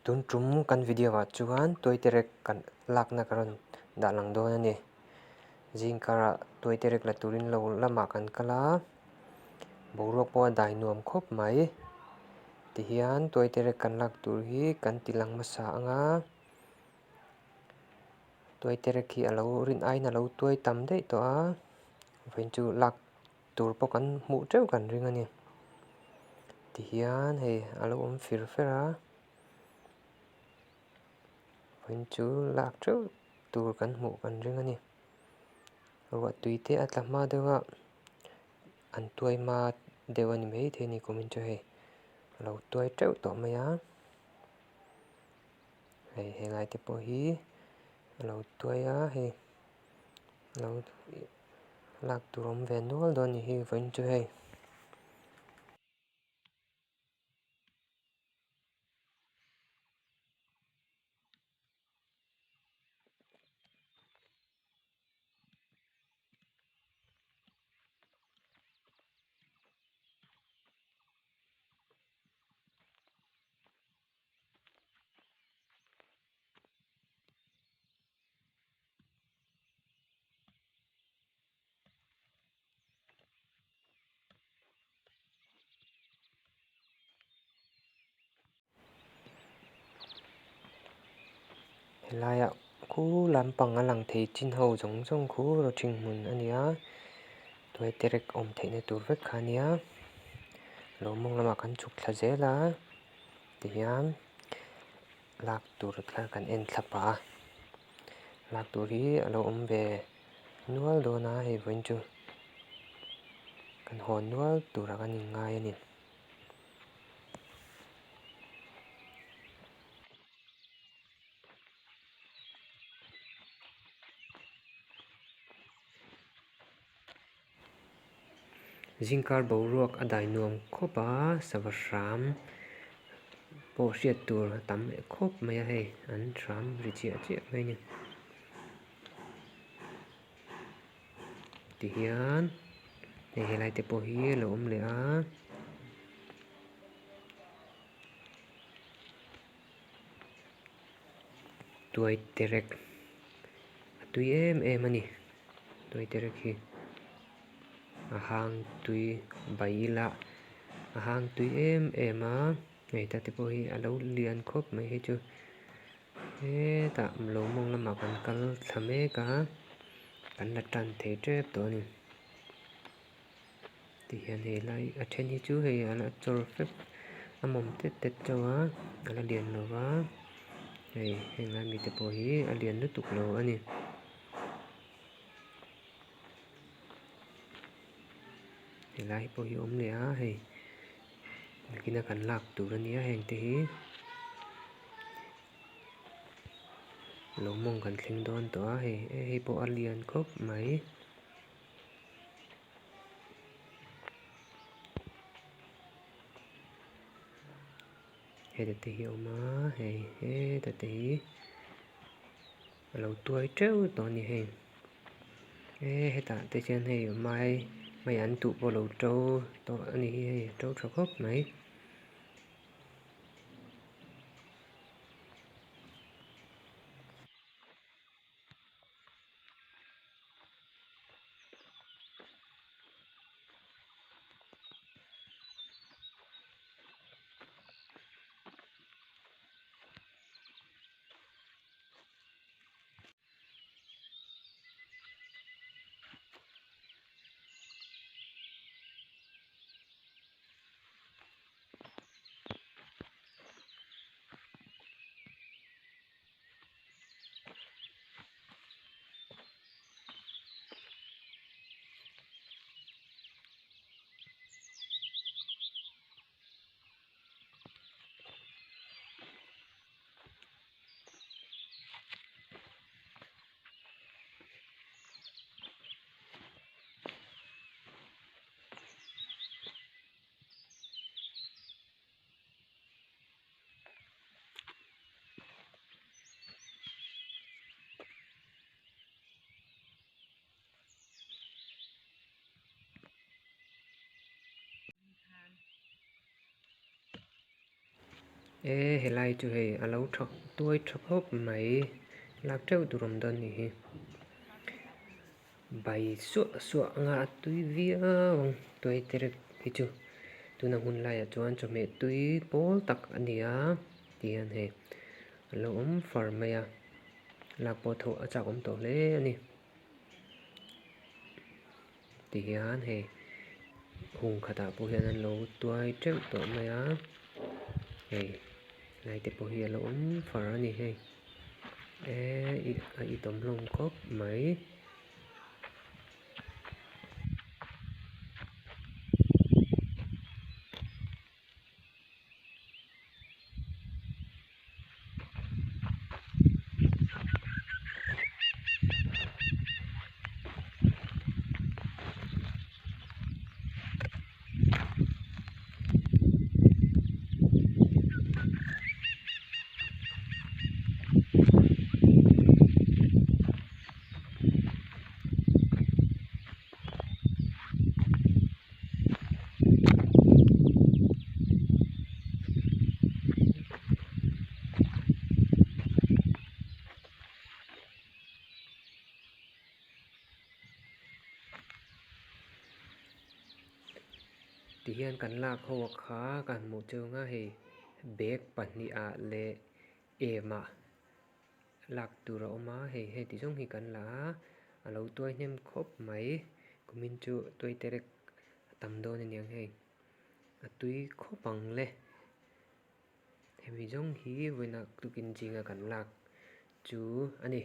Tun tum kan video ah chuan tuaiterek kan lakna ka rawn dah lang dawn a ni. Zingkarah tuaiterek la turin lo lamah kan kal a, boruak pawh a dai nuam khawp mai. Tihian tuaiterek kan lak tur hi kan ti lang hmasa ang a, tuaiterek hi a lo rin aiin a lo tuai tam daih tawh a, vawiin chu lak tur pawh kan hmuh teuh kan ring a ni. Tihian hei a lo awm fir fer a, vawiin chu lak teuh tur kan hmuh kan ring a ni. Ruah tui te a tla hma deuh a, an tuai hma deuh a ni maithei a ni kumin chu hei a lo tuai teuh tawh mai a, hei helai te pawh hi a lo tuai a hei. Lo lak tur awm ve nual dawn ni hi vawiin chu hei. Helaiah khu lampang a lang thei chin ho zawng zawng khu rawthing hmun a ni a tuaiterek awm theihna tur vek kha a nia lo mawng lamah kan chhuk thla zel a tihian. Lak tur kha kan en thla pah a lak tur hi a lo awm ve nual dawn a hei vawiin chu kan hawn nual turah kan inngai a ni. Zingkar boruak a dai nuam khawp a sava hram pawh hriat tur a tam leh khawp mai a hei an hram ri chiah chiah mai a ni tihian hei helai te pawh hi a lo awm leh a. Tuaiterek a tui em em a ni tuaiterek hi a hang tui bai ila a hang tui em em a hei ta te pawh hi a lo lian khawp mai hei chu hetah lo mawng lamah kan kal thla mek a kan la tan thei tep tawh a ni tihian hei lai a then hi chu hei a la chawr fep a mawm tet tet chauh a a la lian lo va hei heng lai mite pawh hi a lian lutuk lo a ni. Helai pawh hi a awm leh a hei nakin a kan lak tur a nia heng te hi lo mawng kan thleng dawn tawh a hei hei pawh a lian khawp mai. Heta te hi a awm a hei heta te hi a lo tuai teuh tawh a ni hei eh hetah te hian hei mai mai an tuh pawh a lo to tawh a ni hi hei a to tha khawp mai. E helai chu hei a lo tha tuai tha khawp mai lak teuh tur awm dawn nih hi bai suah suah anga a tui viau ang tuai terek hi chu tuna hun laiah chuan chawhmeh tui pawl tak a ni a ti hian hei a lo awm far mai a lak pawh tho a chak awm tawh hle a ni. Ti hian hei hung khatah pawh hian an lo tuai teuh tawh mai a hei lai te pawh hi a lo awm far a ni hei eee ih a itawm hlawm khawp mai. Tihian kan lak ho a kha ka han hmuh chu anga hei bag pahnih ah leh em ah lak tur a awm a hei hei ti zawng hi kan la a a lo tuai hnem khawp mai kumin chu tuai terek a tam dawn a niang hei a tui khawp ang le hemi zawng hi vawiinah tukin zinga kan lak chu a ni.